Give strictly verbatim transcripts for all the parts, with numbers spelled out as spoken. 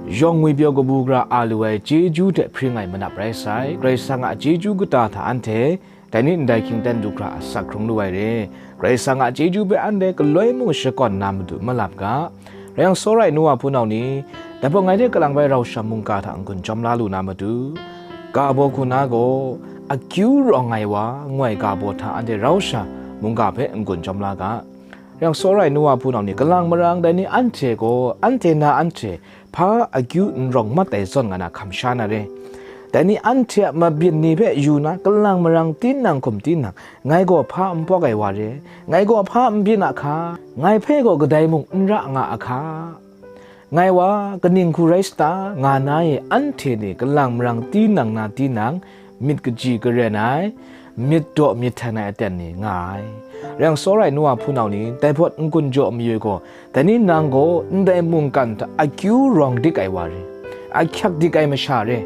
yawng ngwipyaw kabu gara a lu ai chyeju hte hpring ai manap rai sai. Karai Kasang a chyeju kata hta anhte dai ni ndai hkying ten du hkra asak hkrung lu ai re. Karai Kasang a chyeju hpe anhte galoi mung shakawn na matu malap ga. Rai yang, tsawra ai nu wa hpunau ni, dai hpawng ngai hte kalang bai rau sha mungga hta n-gun jawm la lu na matu, ga baw hku na gaw, akyu rawng ai wa, ngu ai ga baw hta anhte rau sha mungga hpe n-gun jawm la ga. Rai yang, tsawra ai nu wa hpunau ni, kalang marang dai ni anhte gaw, anhte na anhte hpa akyu n rawng mat ai zawn nga na hkam sha na re. Dai ni anhte a mabyin ni hpe yu na, kalang marang tinang hkum tinang, ngai gaw hpa n pawk ai wa re, ngai gaw hpa n byin a hka, ngai hpe gaw kadai mung n ra nga a hka, ngai wa kaning hku rai sata, nga na e, anhte ni kalang marang tinang na tinang, myit kaji karen ai, myit daw myit htan ai aten ni nga ai. Rai yang, tsawra ai nu wa hpunau ni, dai hpawt n-gun jaw mayu gaw, dai ni nang gaw ndai mungkan hta akyu rawng dik ai wa re, ahkyak dik ai masha re.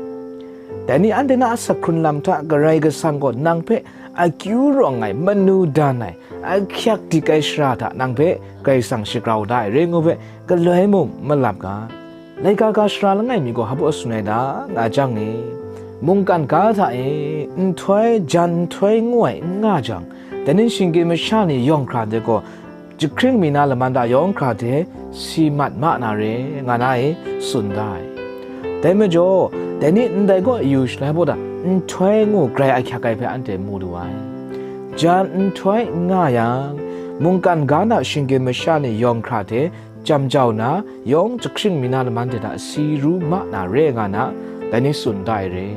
Dai ni anhte na asak hkrun lam hta Karai Kasang gaw nang hpe akyu rawng ai, manu dan ai, ahkyak dik ai shara hta nang hpe Karai Kasang shagrau da ai re ngu hpe, galoi mung malap ga. Laika ga shara langai mi gaw hpa baw tsun ai ta, nga jang e, mungkan ga hta e nhtoi, jan nhtoi ngu ai n nga jang, dai ni shinggyim masha ni yawng hkra de gaw, jahkring mi na laman hta yawng hkra de si mat ma na re, nga na e tsun da ai. Dai majaw, dai ni ndai gaw yu shalai baw da, nhtoi ngu grai ahkyak ai hpe anhte mu lu ai. Jan nhtoi n nga yang, mungkan ga na shinggyim masha ni yawng hkra de, jam jau na, yawng jahkring mi na laman de hta si ru ma na re nga na, dai ni tsun da ai re.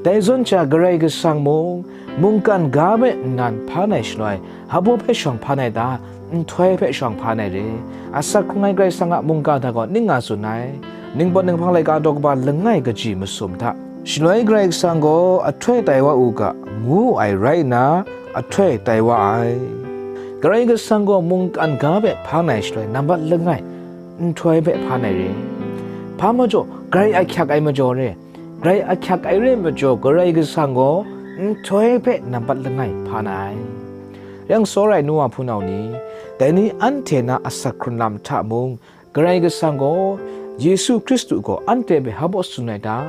Dai zawn sha Karai Kasang mung, mungkan ga hpe nnan hpan ai shaloi, hpa baw hpe shawng hpan ai ta, nhtoi hpe shawng hpan ai re. Asak hkrung ai Karai Kasang a mungga hta gaw ning nga tsun ai, Ningpawt Ninghpang laika daw kaba langai kaji masum hta, shaloi Karai Kasang gaw ahtoi tai wa u ga, ngu ai rai nna, ahtoi tai wa ai. Karai Kasang gaw mungkan ga hpe hpan ai shaloi nambat langai, nhtoi hpe hpan ai re. Hpa majaw, grai ahkyak ai majaw re. Grai ahkyak ai re majaw, Karai Kasang gaw nhtoi hpe nambat langai hpan ai. Rai yang, tsawra ai nu wa hpunau ni, dai ni anhte na asak hkrun lam hta mung, Karai Kasang gaw Yesu Hkristu gaw anhte hpe hpa baw tsun ai ta?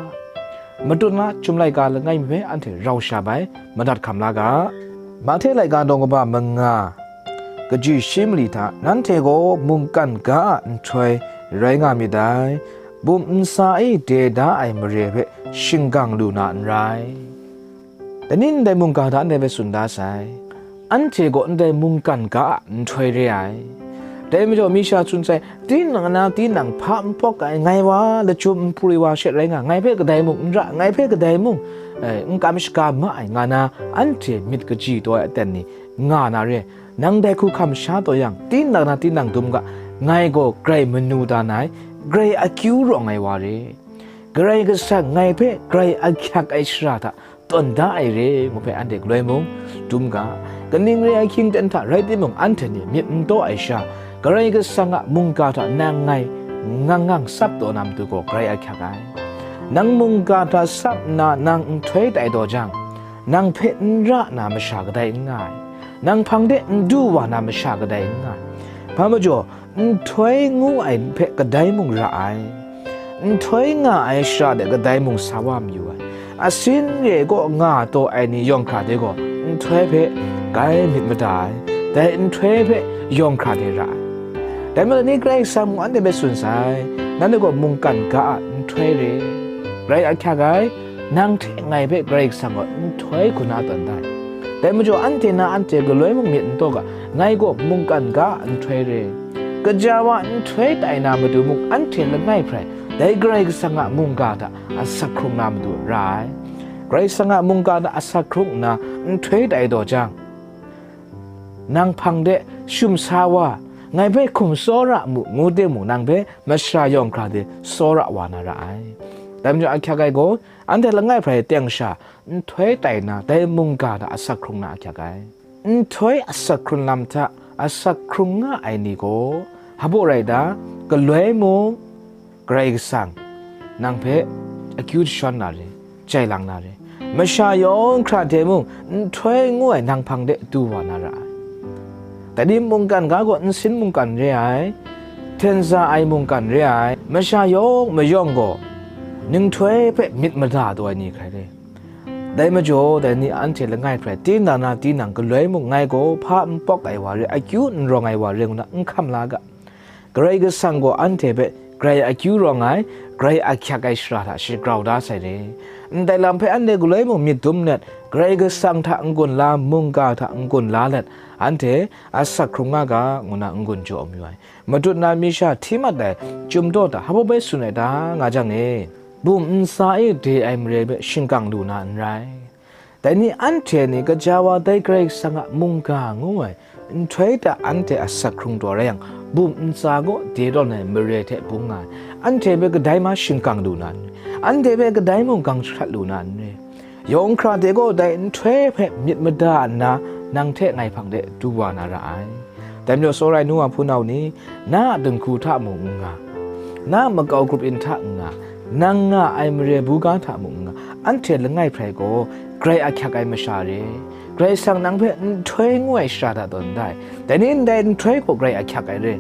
Matut na Chyum laika langai mi hpe anhte rau sha bai madat hkam la ga. Mahte laika daw kaba manga, kaji shi mali hta, nanhte gaw mungkan ga a nhtoi rai nga myit dai, bum nsa e de da ai mare hpe shinggang lu na n rai. Dai ni ndai mungga hta anhte hpe tsun da sai. Anhte gaw ndai mungkan ga a nhtoi re ai. Dai majaw, mi sha tsun sai, tinang na tinang hpa n pawk ai, ngai wa lachyum npu ai wa she rai nga, ngai hpe kadai mung n ra, ngai hpe kadai mung, eh, n kam shaga ma ai, nga na, anhte myit kaji taw ai aten ni nga na re. Nang dai hku hkam sha taw yang, tinang na tinang dum ga, ngai gaw grai manu dan ai, grai akyu rawng ai wa re. Karai Kasang ngai hpe grai ahkyak ai shara hta tawn da ai re, ngu hpe anhte galoi mung dum ga. Kaning re ai hkying ten hta rai timung, anhte ni myit n taw ai sha, Karai Kasang a mungga hta nang ngai ngang ngang tsap taw na matu gaw grai ahkyak ai. Nang mungga hta tsap nna nang nhtoi tai taw jang, nang hpe n ra na masha kadai n nga ai, nang hpang de n du wa na masha kadai n nga ai. Hpa majaw, nhtoi ngu ai hpe kadai mung ra ai, nhtoi nga ai shara de kadai mung sa wa mayu ai. Asin re gaw nga taw ai ni yawng hkra de gaw nhtoi hpe gai myit mada ai, dai nhtoi hpe yawng hkra de ra ai. Dai majaw ni Karai Kasang mung anhte hpe tsun sai, nanhte gaw mungkan ga a nhtoi re, grai ahkyak ai, nang hte ngai hpe Karai Kasang gaw nhtoi hku na tawn da ai. Dai majaw, anhte na anhte galoi mung myit n taw ga, ngai gaw mungkan ga a nhtoi re, kaja wa nhtoi tai na matu mung anhte langai hprai, dai Karai Kasang a mungga hta asak hkrung na matu ra ai. Karai Kasang a mungga hta asak hkrung nna nhtoi tai taw jang, nang hpang de shum sa wa, ngai hpe hkum tsawra mu, ngu timung, nang hpe mashara yawng hkra de tsawra wa na ra ai. Dai majaw, ahkyak ai gaw, anhte langai hprai teng sha nhtoi tai nna, dai mungga hta asak hkrung na ahkyak ai. Nhtoi asak hkrun lam hta asak hkrung nga ai ni gaw, hpa baw rai ta? Galoi mung, Karai Kasang nang hpe akyu jashawn na re, jai lang na re. Masha yawng hkra hte mung nhtoi ngu ai nang hpang de du wa na ra ai. Dai ni mungkan ga gaw nsin mungkan re ai, Hten za ai mungkan re ai, masha yawng mayawng gaw, nhtoi hpe myit mada taw ai ni hkrai re. Dai majaw, dai ni anhte langai hpe tinang na tinang galoi mung ngai gaw hpa n pawk ai wa re, akyu n rawng ai wa re ngu na n hkam la ga. Karai Kasang gaw anhte hpe grai akyu rawng ai, grai ahkyak ai shara hta shagrau da sai re. Ndai lam hpe anhte galoi mung myit dum let, Karai Kasang hta n-gun la, mungga hta n-gun la let, anhte asak hkrung nga ga, ngu na n-gun jaw mayu ai. Matut na mi sha hti mat ai chyum daw hta hpa bai tsun ai ta nga jang e, bum ntsa e de ai mare hpe shingkang lu na n rai. Dai ni anhte ni gaja wa dai Karai Kasang a mungga ngu ai nhtoi hta anhte asak hkrung taw rai yang, bum ntsa gaw de tawn ai mare hte bung nga ai. Anhte hpe kadai ma shingkang lu na n rai, anhte hpe kadai mungga shahkrat lu na n rai. Yawng hkra de gaw dai nhtoi hpe myit mada nna, nang hte ngai hpang de du wa na ra ai. Dai majaw, tsawra ai nu wa hpunau ni, na a dinghku hta mung n nga, na a makau grup yin hta n nga, nang nga ai mare buga hta mung n nga, anhte langai hpe gaw grai ahkyak ai masha re. Karai Kasang nang hpe nhtoi ngu ai shara hta tawn da ai. Dai ni ndai nhtoi gaw grai ahkyak ai re.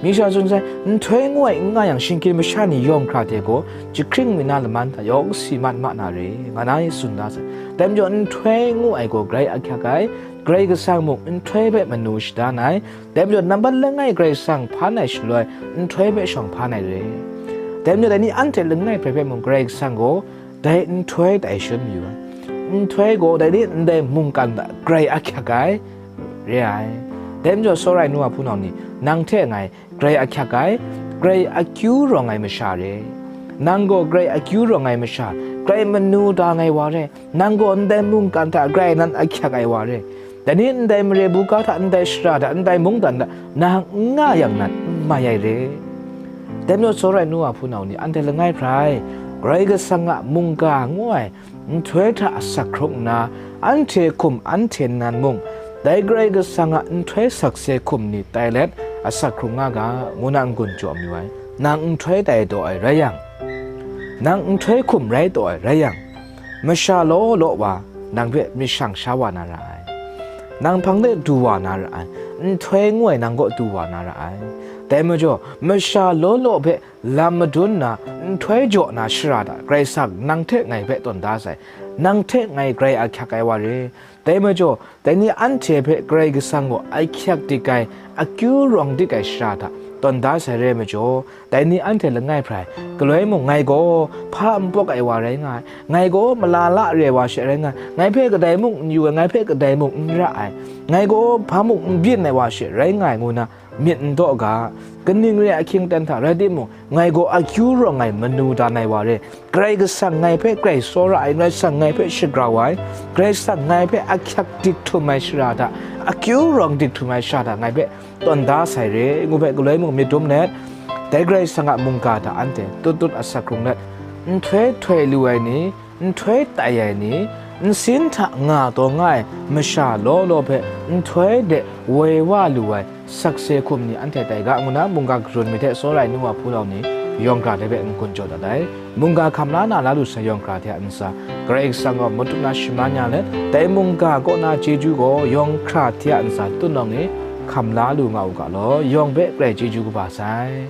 Mi sha tsun sai, nhtoi ngu ai n nga yang, shinggyim masha ni yawng hkra hte gaw jahkring mi na laman hta yawng si mat ma na re, nga na tsun da sai. Dai majaw, nhtoi ngu ai gaw grai ahkyak ai, Karai Kasang mung nhtoi hpe manu shadan ai. Dai majaw, nambat langai Karai Kasang hpan ai shaloi, nhtoi hpe shawng hpan ai re. Dai majaw, dai ni anhte langai hpe hpe mung Karai Kasang gaw dai nhtoi tai shangun mayu ai. Nhtoi gaw dai ni ndai mungkan hta grai ahkyak ai, re ai. Dai majaw, tsawra ai nu wa hpunau ni, nang hte ngai grai ahkyak ai, grai akyu rawng ai masha re. Nang gaw grai akyu rawng ai masha, grai manu da ai wa re. Nang gaw ndai mungkan hta grai nan ahkyak ai wa re. Dai ni ndai mare buga hta, ndai shara hta, ndai mungdan hta nang n nga yang nan n mai ai re. Dai majaw, tsawra ai nu wa hpunau ni, anhte langai hpe Karai Kasang a mungga ngu ai nhtoi hta asak hkrung nna, anhte hkum anhte nan mung, dai Karai Kasang a nhtoi sakse hkum ni tai let asak hkrung nga ga, ngu na n-gun jaw mayu ai. Nang nhtoi tai taw ai rai yang, nang nhtoi hkum rai taw ai rai yang, masha law law wa nang hpe myit shang sha wa na ra ai. Nang hpang de du wa na ra ai. Nhtoi ngu ai nang kaw du wa na ra ai. Dai majaw, masha law law hpe lam madun nna, nhtoi jaw na shara hta Karai Kasang nang hte ngai hpe tawn da sai. Nang hte ngai grai ahkyak ai wa re. Dai majaw, dai ni anhte hpe Karai Kasang gaw ahkyak dik ai, akyu rawng dik ai shara hta tawn da sai re majaw, dai ni anhte langai hpe, galoi mung ngai gaw hpa n pawk ai wa rai nga ai, ngai gaw malala re ai wa she rai nga ai, ngai hpe kadai mung n yu ai, ngai hpe kadai mung n ra ai, ngai gaw hpa mung n byin ai wa she rai nga ai, ngu na myit n daw ga, kaning re ai ahkying ten hta rai timung, ngai gaw akyu rawng ai manu dan ai wa re, Karai Kasang ngai hpe grai tsawra ai, Karai Kasang ngai hpe shagrau ai, Karai Kasang ngai hpe ahkyak dik htum ai shara hta, akyu rawng dik htum ai shara hta ngai hpe tawn da sai re, ngu hpe galoi mung myit dum let, dai Karai Kasang a mungga hta anhte tut tut asak hkrung let, nhtoi htoi lu ai ni, nhtoi tai ai ni, nsin hta nga taw nga ai masha law law hpe nhtoi de woi wa lu ai sakse hkum ni anhte tai ga, ngu na mungga garun mi hte tsawra ai nu wa hpunau ni yawng hkra hte hpe n-gun jaw dat ai. Mungga hkam la na la lu sai yawng hkra hte a ntsa, Karai Kasang gaw matut na shaman ya let, dai mungga kaw na chyeju gaw yawng hkra hte a ntsa tutnawng e hkam la lu nga u ga law, yawng hpe grai chyeju kaba sai.